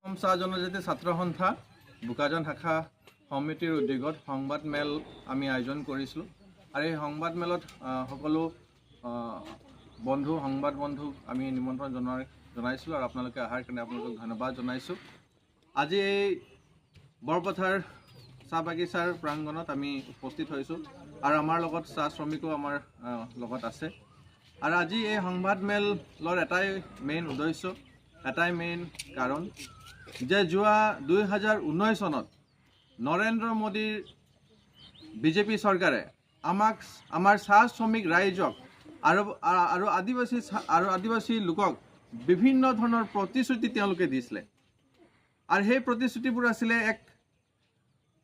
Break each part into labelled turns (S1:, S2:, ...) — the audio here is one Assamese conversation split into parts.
S1: অসম চাহ জনজাতি ছাত্ৰ সন্থা বোকাজান শাখা সমিতিৰ উদ্যোগত সংবাদমেল আমি আয়োজন কৰিছিলোঁ আৰু এই সংবাদমেলত সকলো বন্ধু, সংবাদ বন্ধুক আমি নিমন্ত্ৰণ জনাইছিলোঁ আৰু আপোনালোকে অহাৰ কাৰণে আপোনালোকক ধন্যবাদ জনাইছোঁ। আজি এই বৰপথাৰ চাহ বাগিচাৰ প্ৰাংগণত আমি উপস্থিত হৈছোঁ আৰু আমাৰ লগত চাহ শ্ৰমিকো আমাৰ লগত আছে। আৰু আজি এই সংবাদমেলৰ এটাই মেইন উদ্দেশ্য, এটাই মেইন কাৰণ যে যোৱা 2019 চনত নৰেন্দ্ৰ মোদীৰ বিজেপি চৰকাৰে আমাক, আমাৰ চাহ শ্ৰমিক ৰাইজক আৰু আৰু আদিবাসী লোকক বিভিন্ন ধৰণৰ প্ৰতিশ্ৰুতি তেওঁলোকে দিছিলে আৰু সেই প্ৰতিশ্ৰুতিবোৰ আছিলে এক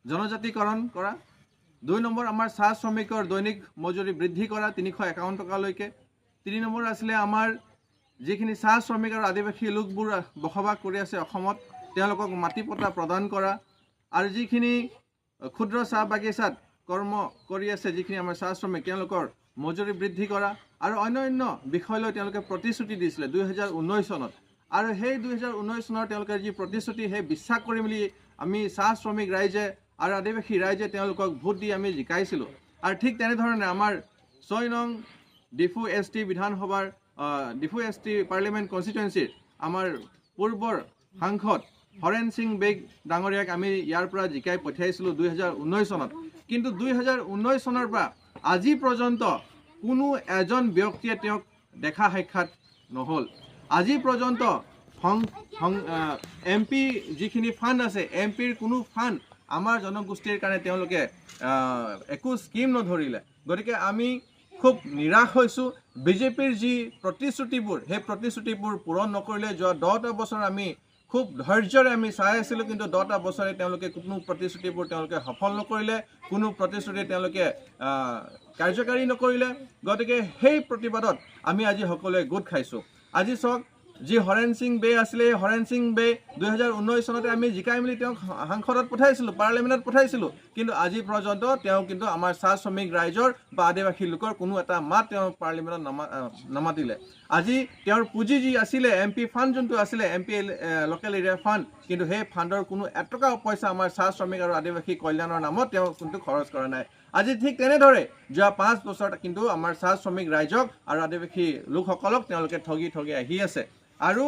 S1: জনজাতিকৰণ কৰা, 2 নম্বৰ আমাৰ চাহ শ্ৰমিকৰ দৈনিক মজুৰি বৃদ্ধি কৰা 351 টকালৈকে, 3 নম্বৰ আছিলে আমাৰ যিখিনি চাহ শ্ৰমিক আৰু আদিবাসী লোকবোৰ বসবাস কৰি আছে অসমত তেওঁলোকক মাটি পট্টা প্ৰদান কৰা আৰু যিখিনি ক্ষুদ্ৰ চাহ বাগিচাত কৰ্ম কৰি আছে যিখিনি আমাৰ চাহ শ্ৰমিক তেওঁলোকৰ মজুৰি বৃদ্ধি কৰা আৰু অন্যান্য বিষয় লৈ তেওঁলোকে প্ৰতিশ্ৰুতি দিছিলে 2019 চনত। আৰু সেই 2019 চনৰ তেওঁলোকে যি প্ৰতিশ্ৰুতি, সেই বিশ্বাস কৰি মেলি আমি চাহ শ্ৰমিক ৰাইজে আৰু আদিবাসী ৰাইজে তেওঁলোকক ভোট দি আমি জিকাইছিলোঁ। আৰু ঠিক তেনেধৰণে আমাৰ 6 নং ডিফু এছ টি বিধানসভাৰ ডিফু এছ টি পাৰ্লিয়ামেণ্ট কনষ্টিটুৱেঞ্চিৰ আমাৰ পূৰ্বৰ সাংসদ হৰেণ সিং বেগ ডাঙৰীয়াক আমি ইয়াৰ পৰা জিকাই পঠিয়াইছিলোঁ 2019 চনত। কিন্তু 2019 চনৰ পৰা আজি পৰ্যন্ত কোনো এজন ব্যক্তিয়ে তেওঁক দেখা সাক্ষাৎ নহ'ল। আজি পৰ্যন্ত এম পি যিখিনি ফাণ্ড আছে, এম পিৰ কোনো ফাণ্ড আমাৰ জনগোষ্ঠীৰ কাৰণে তেওঁলোকে একো স্কীম নধৰিলে। গতিকে আমি খুব নিৰাশ হৈছোঁ। বিজেপিৰ যি প্ৰতিশ্ৰুতিবোৰ, সেই প্ৰতিশ্ৰুতিবোৰ পূৰণ নকৰিলে। যোৱা 10টা বছৰ আমি খুব ধৈৰ্যৰে আমি চাই আছিলোঁ, কিন্তু 10টা বছৰে তেওঁলোকে কোনো প্ৰতিশ্ৰুতিবোৰ তেওঁলোকে সফল নকৰিলে, কোনো প্ৰতিশ্ৰুতি তেওঁলোকে কাৰ্যকাৰী নকৰিলে। গতিকে সেই প্ৰতিবাদত আমি আজি সকলোৱে গোট খাইছোঁ। আজি চাওক, যি হৰেণ সিং বে আছিলে, এই হৰেণ সিং বে 2019 চনতে আমি জিকাই মেলি তেওঁক সাংসদত পঠাইছিলোঁ, পাৰ্লিয়ামেণ্টত পঠাইছিলোঁ, কিন্তু আজি পৰ্যন্ত তেওঁ কিন্তু আমাৰ চাহ শ্ৰমিক ৰাইজৰ বা আদিবাসী লোকৰ কোনো এটা মাত তেওঁ পাৰ্লিয়ামেণ্টত নামাতিলে। আজি তেওঁৰ পুঁজি যি আছিলে, এম পি ফাণ্ড যোনটো আছিলে, M P local area fund, কিন্তু সেই ফাণ্ডৰ কোনো এটকা পইচা আমাৰ চাহ শ্ৰমিক আৰু আদিবাসী কল্যাণৰ নামত তেওঁ কিন্তু খৰচ কৰা নাই। আজি ঠিক তেনেদৰে যোৱা 5 বছৰত কিন্তু আমাৰ চাহ শ্ৰমিক ৰাইজক আৰু আদিবাসী লোকসকলক তেওঁলোকে ঠগি ঠগি আহি আছে। আৰু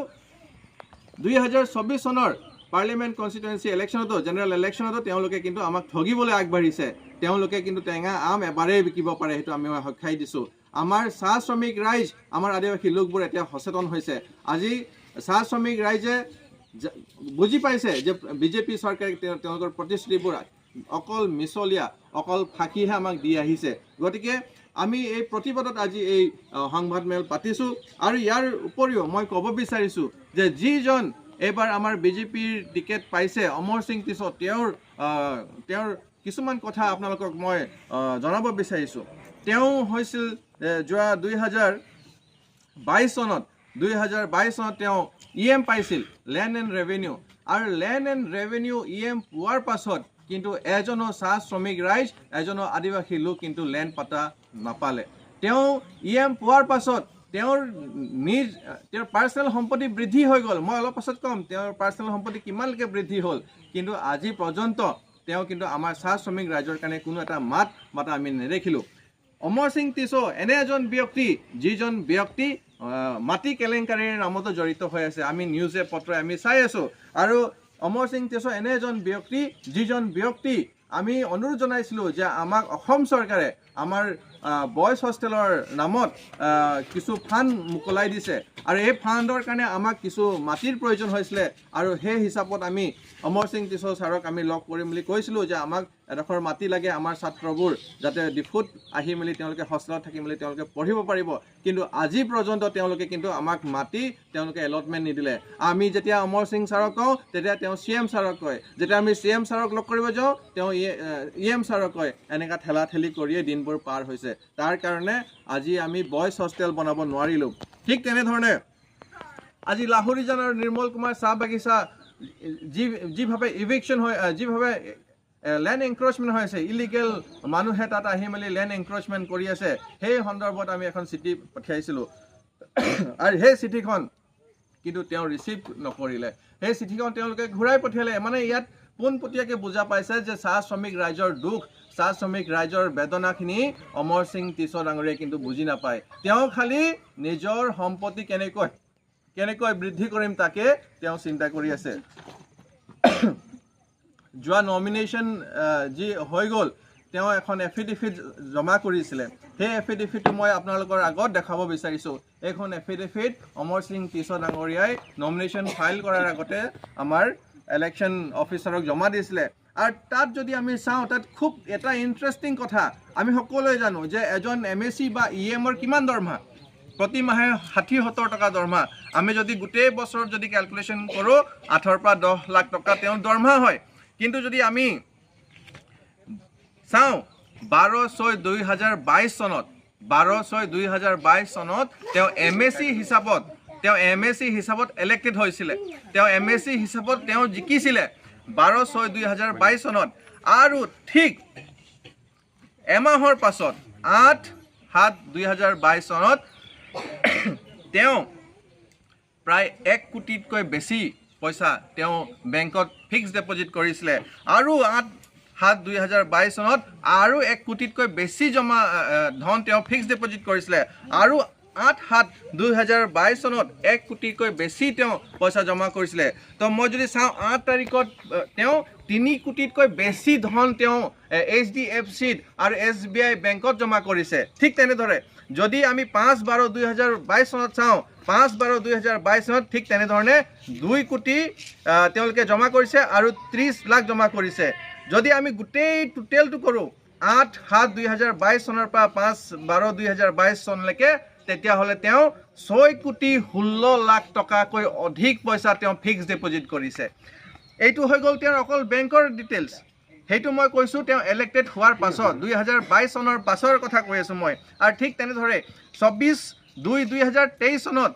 S1: 2024 চনৰ পাৰ্লিয়ামেণ্ট কনষ্টিটুৱেঞ্চি ইলেকশ্যনতো, জেনেৰেল ইলেকশ্যনতো তেওঁলোকে কিন্তু আমাক ঠগিবলৈ আগবাঢ়িছে। তেওঁলোকে কিন্তু টেঙা আম এবাৰেই বিকিব পাৰে, সেইটো আমি সক্ষাই দিছোঁ। আমাৰ চাহ শ্ৰমিক ৰাইজ, আমাৰ আদিবাসী লোকবোৰ এতিয়া সচেতন হৈছে। আজি চাহ শ্ৰমিক ৰাইজে বুজি পাইছে যে বিজেপি চৰকাৰে তেওঁলোকৰ প্ৰতিশ্ৰুতিবোৰ অকল মিছলীয়া, অকল ফাঁকিহে আমাক দি আহিছে। গতিকে আমি এই প্ৰতিবাদত আজি এই সংবাদমেল পাতিছোঁ। আৰু ইয়াৰ উপৰিও মই ক'ব বিচাৰিছোঁ যে যিজন এইবাৰ আমাৰ বিজেপিৰ টিকেট পাইছে অমৰ সিং টিছ', তেওঁৰ কিছুমান কথা আপোনালোকক মই জনাব বিচাৰিছোঁ। তেওঁ হৈছিল যোৱা 2022 চনত, 2022 চনত তেওঁ ই এম পাইছিল, লেণ্ড এণ্ড ৰেভিনিউ। আৰু land and revenue E M পোৱাৰ পাছত কিন্তু এজনো চাহ শ্ৰমিক ৰাইজ, এজনো আদিবাসী লোক কিন্তু লেণ্ড পাতা নাপালে। তেওঁ ই এম পোৱাৰ পাছত তেওঁৰ নিজ, তেওঁৰ পাৰ্চনেল সম্পত্তি বৃদ্ধি হৈ গ'ল। মই অলপ পাছত ক'ম তেওঁৰ পাৰ্চনেল সম্পত্তি কিমানলৈকে বৃদ্ধি হ'ল। কিন্তু আজি পৰ্যন্ত তেওঁ কিন্তু আমাৰ চাহ শ্ৰমিক ৰাইজৰ কাৰণে কোনো এটা মাত মাতা আমি নেদেখিলোঁ। অমৰ সিং টিছ' এনে এজন ব্যক্তি, যিজন ব্যক্তি মাটি কেলেংকাৰীৰ নামতো জড়িত হৈ আছে, আমি নিউজে পত্ৰই আমি চাই আছোঁ। আৰু অমৰ সিং টিছ' এনে এজন ব্যক্তি, যিজন ব্যক্তি আমি অনুৰোধ জনাইছিলোঁ যে আমাক অসম চৰকাৰে আমাৰ বইজ হোষ্টেলৰ নামত কিছু ফাণ্ড মোকলাই দিছে আৰু এই ফাণ্ডৰ কাৰণে আমাক কিছু মাটিৰ প্ৰয়োজন হৈছিলে আৰু সেই হিচাপত আমি অমৰ সিং টিছ' ছাৰক আমি লগ কৰিম বুলি কৈছিলোঁ যে আমাক এডোখৰ মাটি লাগে, আমাৰ ছাত্ৰবোৰ যাতে ডিফুত আহি মেলি তেওঁলোকে হোষ্টেলত থাকি মেলি তেওঁলোকে পঢ়িব পাৰিব। কিন্তু আজি পৰ্যন্ত তেওঁলোকে কিন্তু আমাক মাটি তেওঁলোকে এলটমেণ্ট নিদিলে। আমি যেতিয়া অমৰ সিং ছাৰক কওঁ তেতিয়া তেওঁ চি এম ছাৰক কয়, যেতিয়া আমি চি এম ছাৰক লগ কৰিব যাওঁ তেওঁ ই এম ছাৰক কয়। এনেকুৱা ঠেলা ঠেলি কৰিয়ে দিনবোৰ পাৰ হৈছে। তাৰ কাৰণে আজি আমি বইজ হোষ্টেল বনাব নোৱাৰিলোঁ। ঠিক তেনেধৰণে আজি লাহৰীজান আৰু নিৰ্মল কুমাৰ চাহ বাগিচা যিভাৱে ইভিকশ্যন হয়, যিভাৱে লেণ্ড এনক্ৰ'চমেণ্ট হৈ আছে, ইলিগেল মানুহে তাত আহি মেলি লেণ্ড এনক্ৰ'চমেণ্ট কৰি আছে, সেই সন্দৰ্ভত আমি এখন চিঠি পঠিয়াইছিলোঁ আৰু সেই চিঠিখন কিন্তু তেওঁ ৰিচিভ নকৰিলে। সেই চিঠিখন তেওঁলোকে ঘূৰাই পঠিয়ালে। মানে ইয়াত পোনপটীয়াকৈ বুজা পাইছে যে চাহ শ্ৰমিক ৰাইজৰ দুখ, চাহ শ্ৰমিক ৰাইজৰ বেদনাখিনি অমৰ সিং তিছ ডাঙৰীয়াই কিন্তু বুজি নাপায়। তেওঁ খালি নিজৰ সম্পত্তি কেনেকৈ কেনেকৈ বৃদ্ধি কৰিম, তাকে তেওঁ চিন্তা কৰি আছে। যোৱা নমিনেশ্যন যি হৈ গ'ল, তেওঁ এখন এফিডেভিট জমা কৰিছিলে। সেই এফিডেভিটটো মই আপোনালোকৰ আগত দেখাব বিচাৰিছোঁ। এইখন এফিডেভিট অমৰ সিং তিছ ডাঙৰীয়াই নমিনেশ্যন ফাইল কৰাৰ আগতে আমাৰ ইলেকশ্যন অফিচাৰক জমা দিছিলে। আৰু তাত যদি আমি চাওঁ, তাত খুব এটা ইণ্টাৰেষ্টিং কথা, আমি সকলোৱে জানো যে এজন এমএচি বা ইএমৰ কিমান দৰমহা, প্ৰতি মাহে 60-70 টকা দৰমহা। আমি যদি গোটেই বছৰত যদি কেলকুলেশ্যন কৰোঁ, 8ৰ পৰা 10 লাখ টকা তেওঁৰ দৰমহা হয়। কিন্তু যদি আমি চাওঁ, 12/6/2022 চনত, 12/6/2022 চনত তেওঁ এমএচি হিচাপত ইলেক্টেড হৈছিলে। তেওঁ এমএচি হিচাপত তেওঁ জিকিছিলে 12/6/2022 চনত। আৰু ঠিক এমাহৰ পাছত 8/7/2022 চনত তেওঁ প্ৰায় 1 কোটিতকৈ বেছি পইচা তেওঁ বেংকত ফিক্সড ডিপ'জিট কৰিছিলে। আৰু 8/7/2022 চনত আৰু 1 কোটিতকৈ বেছি জমা ধন তেওঁ ফিক্সড ডিপ'জিট কৰিছিলে। আৰু 8/7/2022 চনত 1 কোটিতকৈ বেছি তেওঁ পইচা জমা কৰিছিলে। তো মই যদি চাওঁ, 8 তাৰিখত তেওঁ 3 কোটিতকৈ বেছি ধন তেওঁ এইচডিএফচিত আৰু এছবিআই বেংকত জমা কৰিছে। ঠিক তেনেদৰে যদি আমি 5/12/2022 চনত চাওঁ, 5/12/2022 চনত ঠিক তেনেধৰণে 2 কোটি তেওঁলোকে জমা কৰিছে আৰু 30 লাখ জমা কৰিছে। যদি আমি গোটেই টোটেলটো কৰোঁ, 8/7/2022 চনৰ পৰা 5/12/2022 চনলৈকে, তেতিয়াহ'লে তেওঁ 6 কোটি 16 লাখ টকাকৈ অধিক পইচা তেওঁ ফিক্সড ডিপ'জিট কৰিছে। এইটো হৈ গ'ল তেওঁৰ অকল বেংকৰ ডিটেইলছ। সেইটো মই কৈছোঁ তেওঁ ইলেক্টেড হোৱাৰ পাছত, 2022 চনৰ পাছৰ কথা কৈ আছোঁ মই। আৰু ঠিক তেনেদৰে 24/2/2023 চনত